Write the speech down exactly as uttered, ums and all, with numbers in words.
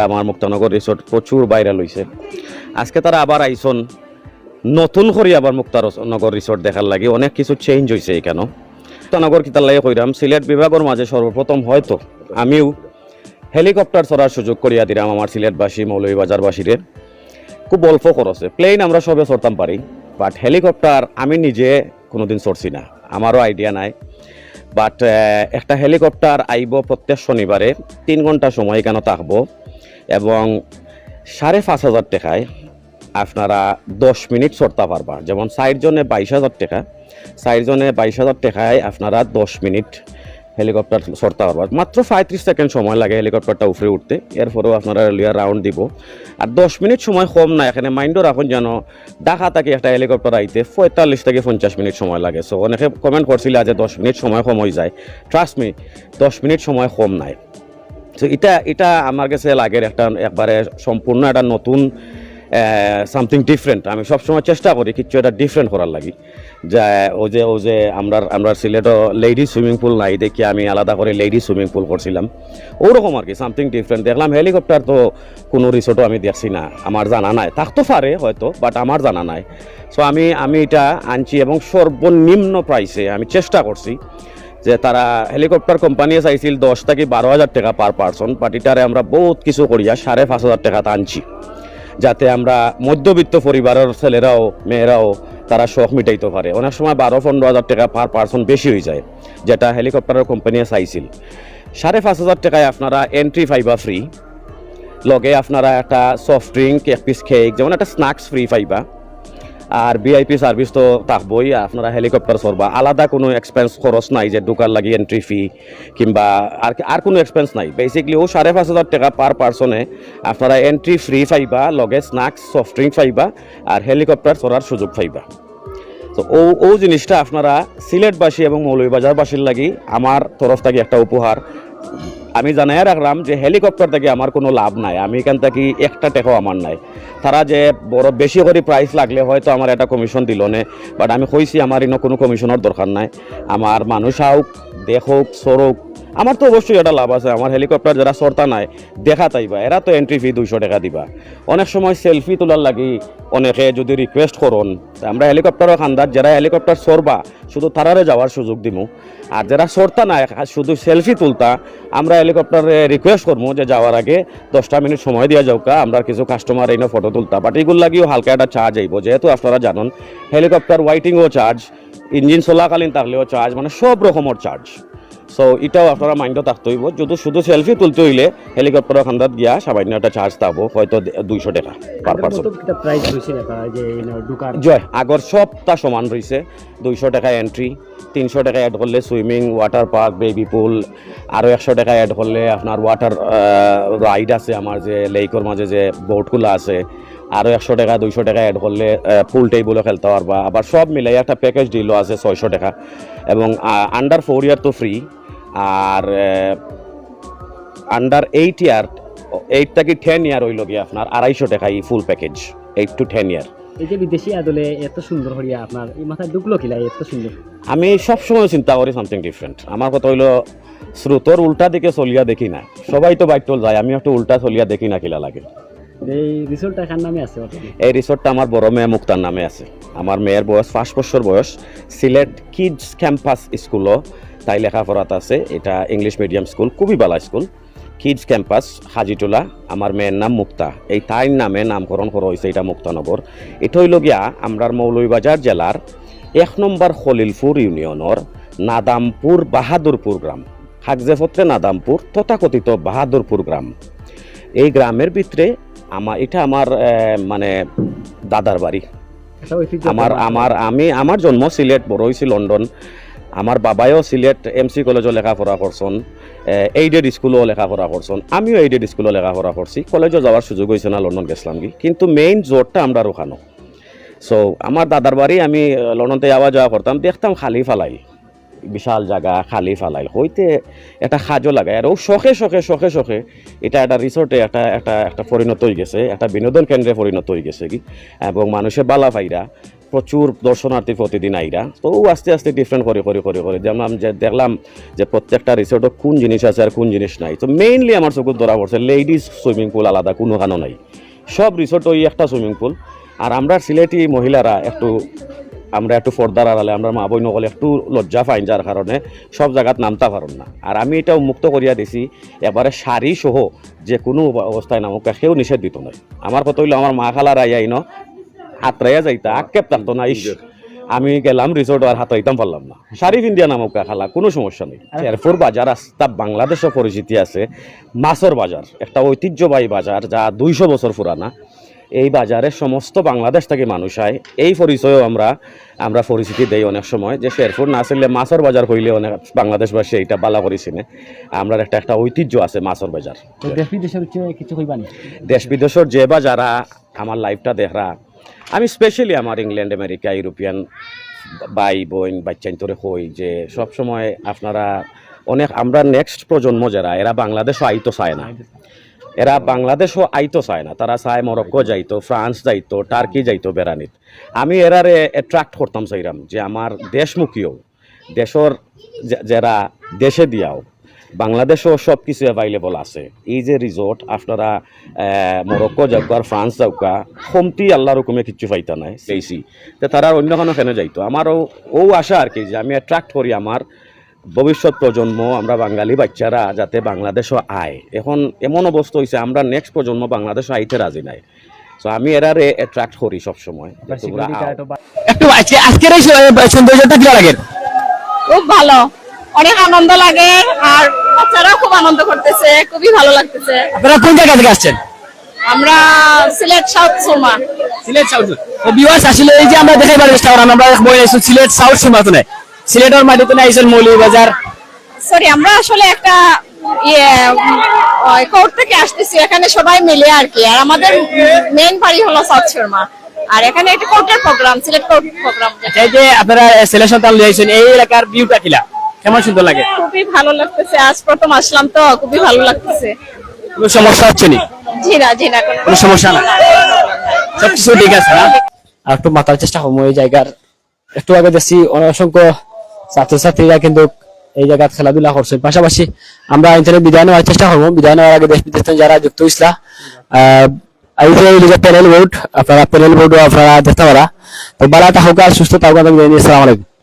আমার মুক্তানগর রিসোর্ট প্রচুর ভাইরাল হইছে। আজকে তারা আবার আইছন নতুন করি আবার মুক্তানগর রিসোর্ট দেখার লাগি। অনেক কিছু চেঞ্জ হইছে এখানো। মুক্তানগর কিতার লাগি কইরাম, সিলেট বিভাগর মাঝে সর্বপ্রথম হয়তো আমিও হেলিকপ্টার চড়ার সুযোগ করিয়া দিলাম আমার সিলেটবাসী, মৌলভীবাজারবাসীরে। খুব অল্প খরচে প্লেন আমরা সবে চড়তাম পারি, বাট হেলিকপ্টার আমি নিজে কোনোদিন চড়ছি না, আমারও আইডিয়া নাই। বাট একটা হেলিকপ্টার আইব প্রত্যেক শনিবারে, তিন ঘন্টা সময় এখানে থাকবো এবং সাড়ে পাঁচ হাজার টাকায় আপনারা দশ মিনিট চড়তা পারবা। যেমন চারজনে বাইশ হাজার টাকা, চারজনে বাইশ হাজার টাকায় আপনারা দশ মিনিট হেলিকপ্টার চড়তা পারবা। মাত্র পঁয়ত্রিশ সেকেন্ড সময় লাগে হেলিকপ্টারটা উপরে উঠতে, এরপরেও আপনারা লইয়া রাউন্ড দিব। আর দশ মিনিট সময় কম না, এখানে মাইন্ডও রাখুন যেন ঢাকা থাকি একটা হেলিকপ্টার আইতে পঁয়তাল্লিশ থেকে পঞ্চাশ মিনিট সময় লাগে। সো অনেকে কমেন্ট করছিল যে দশ মিনিট সময় কম হয়ে যায়, ট্রাস্ট মি, দশ মিনিট সময় কম নাই। তো এটা এটা আমার কাছে লাগের একটা একবারে সম্পূর্ণ একটা নতুন সামথিং ডিফারেন্ট। আমি সবসময় চেষ্টা করি কিছু একটা ডিফারেন্ট করার লাগি। যা ওই যে ওই যে আমরা আমরা সিলেটও লেডি সুইমিং পুল নাই দেখি আমি আলাদা করে লেডি সুইমিং পুল করছিলাম, ওরকম আর কি সামথিং ডিফারেন্ট। দেখলাম হেলিকপ্টার তো কোনো রিসোর্টও আমি দেখছি না, আমার জানা নাই, থাকতো পারে হয়তো, বাট আমার জানা নাই। সো আমি আমি এটা আনছি এবং সর্বনিম্ন প্রাইসে আমি চেষ্টা করছি যে তারা হেলিকপ্টার কোম্পানি চাইছিল দশ থেকে বারো হাজার টাকা পার পার্সন, বাট এটারে আমরা বহুত কিছু করিয়া সাড়ে পাঁচ হাজার টাকাত আনছি, যাতে আমরা মধ্যবিত্ত পরিবারের ছেলেরাও মেয়েরাও তারা শখ মিটাইতে পারে। অনেক সময় বারো পনেরো হাজার টাকা পার পার্সন বেশি হয়ে যায়, যেটা হেলিকপ্টারের কোম্পানি চাইছিল। সাড়ে পাঁচ হাজার টাকায় আপনারা এন্ট্রি পাইবা ফ্রি, লগে আপনারা একটা সফট ড্রিঙ্ক, এক পিস কেক, যেমন একটা স্ন্যাক্স ফ্রি পাইবা। আর ভিআইপি সার্ভিস তো থাকবোই, আপনারা হেলিকপ্টার চড়বা, আলাদা কোনো এক্সপেন্স খরচ নাই যে ঢুকার লাগি এন্ট্রি ফি কিংবা আর আর কোনো এক্সপেন্স নাই। বেসিক্যালি ও সাড়ে পাঁচ হাজার টাকা পার পার্সনে আপনারা এন্ট্রি ফ্রি পাইবা, লগে স্ন্যাক্স, সফট ড্রিঙ্ক পাইবা, আর হেলিকপ্টার চড়ার সুযোগ পাইবা। তো ও ও জিনিসটা আপনারা সিলেটবাসী এবং মৌলভীবাজারবাসীর লাগি আমার তরফ থাকি একটা উপহার। আমি জানাইয়া রাখলাম যে হেলিকপ্টার থাকি আমার কোনো লাভ নাই, আমি এখান থাকি একটা টেকাও আমার নাই। তারা যে বড় বেশি করি প্রাইস লাগলে হয়তো আমার একটা কমিশন দিল নে, বাট আমি কইছি আমার ইনো কোনো কমিশনের দরকার নাই। আমার মানুষ আউক, দেখউক, চড়উক, আমার তো অবশ্যই একটা লাভ আছে। আমার হেলিকপ্টার যারা চড়তা নাই, দেখা তাইবা, এরা তো এন্ট্রি ফি দুইশো টাকা দিবা। অনেক সময় সেলফি তোলার লাগি অনেকে যদি রিকোয়েস্ট করন, তা আমরা হেলিকপ্টারও খান্দাত যারা হেলিকপ্টার চড়বা শুধু তারারে যাওয়ার সুযোগ দিমু। আর যারা চড়তা না, শুধু সেলফি তুলতা, আমরা হেলিকপ্টারে রিকোয়েস্ট করমু যে যাওয়ার আগে দশটা মিনিট সময় দিয়া যাউক্কা, আমরা কিছু কাস্টমার এইন ফটো তুলতা। বাট এগুর লাগিও হালকা একটা চার্জ আইব, যেহেতু আপনারা জানন হেলিকপ্টার ওয়েটিংও চার্জ, ইঞ্জিন চলাকালীন থাকলেও চার্জ, মানে সব রকমর চার্জ। সো এটাও আপনারা মাইন্ডও থাকতে হইব, যদি শুধু সেলফি তুলতে হইলে হেলিকপ্টারও খান্দাত গিয়া সামান্য একটা চার্জ থাকবো, হয়তো দুইশো টাকা পার পার্সন। কত একটা প্রাইস হইছে না তারা যে এই না ঢুকার? জয়, আগর সবটা সমান রইছে, দুইশো টাকা এন্ট্রি, তিনশো টাকা অ্যাড করলে সুইমিং, ওয়াটার পার্ক, বেবি পুল, আরও একশো টাকা অ্যাড করলে আপনার ওয়াটার রাইড আছে, আমার যে লেকর মাঝে যে বোটগুলো আছে, আরও একশো টাকা, দুইশো টাকা অ্যাড করলে পুল টেবিলও খেলতে পারবা। আবার সব মিলাই একটা প্যাকেজ ডিলও আছে ছয়শো টাকা, এবং আন্ডার ফোর ইয়ার তো ফ্রি, আর আন্ডার এইট ইয়ার, এইট থাকি টেন ইয়ার হইল গিয়া আপনার আড়াইশো টাকা এই full package, eight to ten year. এই যে বিদেশি আদলে এত সুন্দর করিয়া আপনার এই মাথায় ঢুকলো কিলা এত সুন্দর? আমি সবসময় চিন্তা করি সামথিং ডিফারেন্ট। আমার কথা হইলো, স্রোতর উল্টা দিকে চলিয়া দেখি না, সবাই তো বাইটল যায়, আমি একটু উল্টা চলিয়া দেখি না কিলা লাগে। এই রিসোর্টটা কার নামে আছে already? এই রিসোর্টটা আমার বড় মেয়ে মুক্তার নামে আছে। আমার মেয়ের বয়স পাঁচ বছর বয়স। সিলেট কিডস ক্যাম্পাস স্কুলও তাই লেখাপড়াত আছে। এটা ইংলিশ মিডিয়াম স্কুল, খুবই ভালো স্কুল। কিডস ক্যাম্পাস, হাজিটোলা। আমার মেয়ের নাম মুক্তা, এই তাইর নামে নামকরণ করা হয়েছে এটা মুক্তানগর। এটা হইল গিয়া আমরার মৌলভীবাজার জেলার এক নম্বর খলিলপুর ইউনিয়নর নাদামপুর বাহাদুরপুর গ্রাম, কাগজেপত্রে নাদামপুর, তথাকথিত বাহাদুরপুর গ্রাম। এই গ্রামের ভিতরে আমার, এটা আমার আহ, মানে দাদার বাড়ি। এটা ঐতিহ্য আমার আমার আমি আমার জন্ম সিলেট, বড় হয়েছি লন্ডন। আমার বাবায়ও সিলেট এমসি কলেজও লেখাপড়া করছন, এইডেড স্কুলও লেখাপড়া করছন, আমিও এইডেড স্কুলও লেখাপড়া করছি। কলেজও যাওয়ার সুযোগ হয়েছে না, লন্ডন গেছিলাম কি, কিন্তু মেইন জোরটা আমরা ওখানো। সো আমার দাদার বাড়ি আমি আহ, লন্ডন থেকে আওয়া যাওয়া করতাম, দেখতাম খালি ফালাই। বিশাল জাগা খালি ফালাইল, হইতে একটা কাজও লাগায়। আর ও শখে শখে শখে শখে এটা একটা রিসোর্টে একটা একটা একটা পরিণত হয়ে গেছে, একটা বিনোদন কেন্দ্রে পরিণত হয়ে গেছে কি। এবং মানুষে বালা পাইরা, প্রচুর দর্শনার্থী প্রতিদিন আইরা। তো ও আস্তে আস্তে ডিফারেন্ট করে করে করে করে যেমন আমি যে দেখলাম যে প্রত্যেকটা রিসোর্টও কোন জিনিস আছে আর কোন জিনিস নাই। তো মেইনলি আমার চোখে ধরা পড়ছে লেডিজ সুইমিং পুল আলাদা কোনোখানো নাই, সব রিসোর্ট ওই একটা সুইমিং পুল। আর আমরা সিলেটি মহিলারা একটু, আমরা একটু পর্দার আড়ালে, আমরা মা বোন হকল একটু লজ্জা পাইন, যার কারণে সব জাগাত নামতা পারন না। আর আমি এটা উন্মুক্ত করিয়া দিছি, একবারে শাড়ি সহ যে কোনো অব- অবস্থায় নামুক, কেউ নিষেধ দিত নাই। আমার কথা হইলো, আমার মা খালারা আইয়া ইনো হাতরাইয়া যাইতা, আক্ষেপ থাকতো না, ইস, আমি গেলাম রিসোর্ট আর হাতরাইতাম পারলাম না, শাড়ি ফিন্দিয়া নামুক খালা, কোনো সমস্যা নেই। শেরপুর বাজার আস্তা বাংলাদেশও পরিচিতি আছে, মাছর বাজার, একটা ঐতিহ্যবাহী বাজার যা দুইশো বছর পুরানা। এই বাজারে সমস্ত বাংলাদেশ থেকে মানুষ আয়। এই পরিচয়ও আমরা, আমরা পরিচিতি দেই অনেক সময় যে শেরপুর না আসলে মাছর বাজার কইলে অনেক বাংলাদেশবাসী এটা বালা করি চিনে। আমরা একটা, একটা ঐতিহ্য আছে মাছর বাজার। তো দেশ বিদেশের উচ্চে কিছু কইবানি? দেশ বিদেশের যে বা যারা আমার লাইভটা দেখরা, আমি স্পেশালি আমার ইংল্যান্ড, আমেরিকা, ইউরোপিয়ান ভাই বোন বাচ্চাইন্তরে কই যে সব সময় আপনারা অনেক, আমরা নেক্সট প্রজন্ম যারা, এরা বাংলাদেশও আইতো চায় না, এরা বাংলাদেশও আইতো চায় না, তারা চায় মরক্কো যাইতো, ফ্রান্স যাইতো, টার্কি যাইতো বেড়ানিত। আমি এরারে অ্যাট্রাক্ট করতাম চাইরাম যে আমার দেশমুখীও, দেশর যে- যারা দেশে দিয়াও, বাংলাদেশও সব কিছু অ্যাভেলেবল আছে। এই যে রিসোর্ট আপনারা আহ, মরক্কো যাউকা আর ফ্রান্স যাউকা, কমতি আল্লাহর হুকুমে কিচ্ছু পাইতা নাই বেশি। তো তারা অন্য কোনো কেন যাইতো? আমারও ও আশা আর কি যে আমি অ্যাট্রাক্ট করি আমার ভবিষ্যৎ প্রজন্ম, আমরা বাঙালি বাচ্চারা যাতে বাংলাদেশও আয়। এখন এমন অবস্থা হইছে, আমরা নেক্সট প্রজন্ম বাংলাদেশও আইতে রাজি নাই। তো আমি এরারে অ্যাট্রাক্ট করি সব সময় যে তোমরা আও। একটু আজকে, আজকের এই সু-, সৌন্দর্যটা কিলা লাগে? খুব ভালো, অনেক আনন্দ লাগে, আর বাচ্চারাও খুব আনন্দ করতেছে, খুবই ভালো লাগতেছে। আপনারা কোন জায়গা থেকে আসছেন? আমরা সিলেট সাউথ সুরমা। সিলেট সাউথ। তো ভিউয়ার্স, আসলে এই যে আমরা দেখাইবার চেষ্টা করলাম, আমরা এক বই আইসু সিলেট সাউথ সুরমা তো নাই, সিলেটের মাটিতে নাই আইসেন মৌলভীবাজার। সরি, আমরা আসলে একটা ইয়ে কোর্ট থেকে আসতেছি, এখানে সবাই মিলে আর কি। আর আমাদের মেইন বাড়ি হলো সাউথ সুরমা, আর এখানে একটা কোর্টের প্রোগ্রাম, সিলেট কোর্ট প্রোগ্রাম। আচ্ছা, এই যে আপনারা সিলেট সাউথ লই আইসেন, এই এলাকার ভিউটা কিলা, কেমন সুন্দর লাগে? খুবই ভালো লাগতেছে, আজ প্রথম আসলাম তো, খুবই ভালো লাগতেছে। কোনো সমস্যা হচ্ছে নি? জি না, জি না, কোনো কোনো সমস্যা না? সব কিছু ঠিক আছে না? আর একটু মাতার চেষ্টা করবো এই জায়গার। একটু আগে দেখছি অনেক অসংখ্য ছাত্রছাত্রীরা কিন্তু এই জায়গাত খেলাধুলা করছে। পাশাপাশি আমরা ইন্টারনেট বিদায় নেওয়ার চেষ্টা করবো। বিদায় নেওয়ার আগে দেশ বিদেশ থেকে যারা যুক্ত হইছিলা, আহ, এই যে এই যে প্যানেল বোর্ড, আপনারা প্যানেল বোর্ডও আপনারা দেখতে পারা। তো বালা থাকুক আর সুস্থ থাকুক, আমি বিদায় নিই। আসসালামু আলাইকুম।